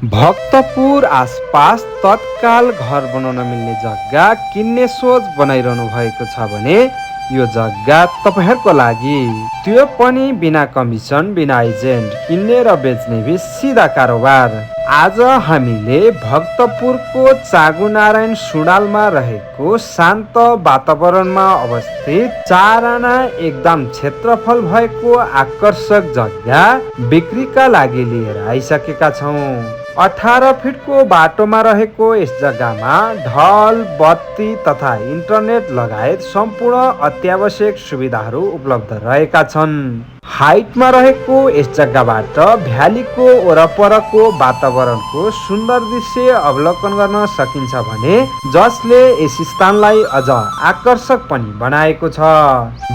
भक्तपुर आसपास तत्काल घर बनाउन मिल्ने जग्गा किन्ने सोच बनाइरहनु भएको छ भने यो जग्गा तपाईँहरूको लागि, त्यो पनि बिना कमिसन, बिना एजेन्ट, किन्ने र बेच्ने बिच सिधा कारोबार। आज हामीले भक्तपुरको चागुनारायण सुडालमा रहेको शान्त वातावरणमा अवस्थित 4 आना एकदम क्षेत्रफल भएको आकर्षक जग्गा बिक्रीका लागि लिएर आइसकेका छौँ। 18 फिटको बाटोमा रहेको यस जग्गामा ढल, बत्ती तथा इन्टरनेट लगायत सम्पूर्ण अत्यावश्यक सुविधाहरू उपलब्ध रहेका छन्। हाइटमा रहेको यस जग्गाबाट भ्यालीको वरपरको वातावरणको सुन्दर दृश्य अवलोकन गर्न सकिन्छ भने जसले यस स्थानलाई अझ आकर्षक पनि बनाएको छ।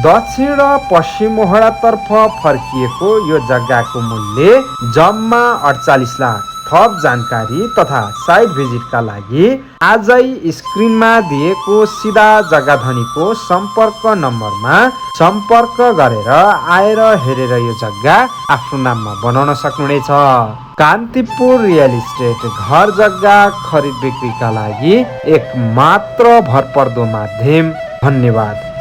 दक्षिण र पश्चिम मोहडातर्फ फर्किएको यो जग्गाको मूल्य जम्मा 48 लाख। थप जानकारी तथा साइट भिजिटका लागि आजै स्क्रिनमा दिएको सिधा जग्गा धनीको सम्पर्क नम्बरमा सम्पर्क गरेर आएर हेरेर यो जग्गा आफ्नो नाममा बनाउन सक्नुहुनेछ। कान्तिपुर रियल इस्टेट घर जग्गा खरिद बिक्रीका लागि एक मात्र भरपर्दो माध्यम। धन्यवाद।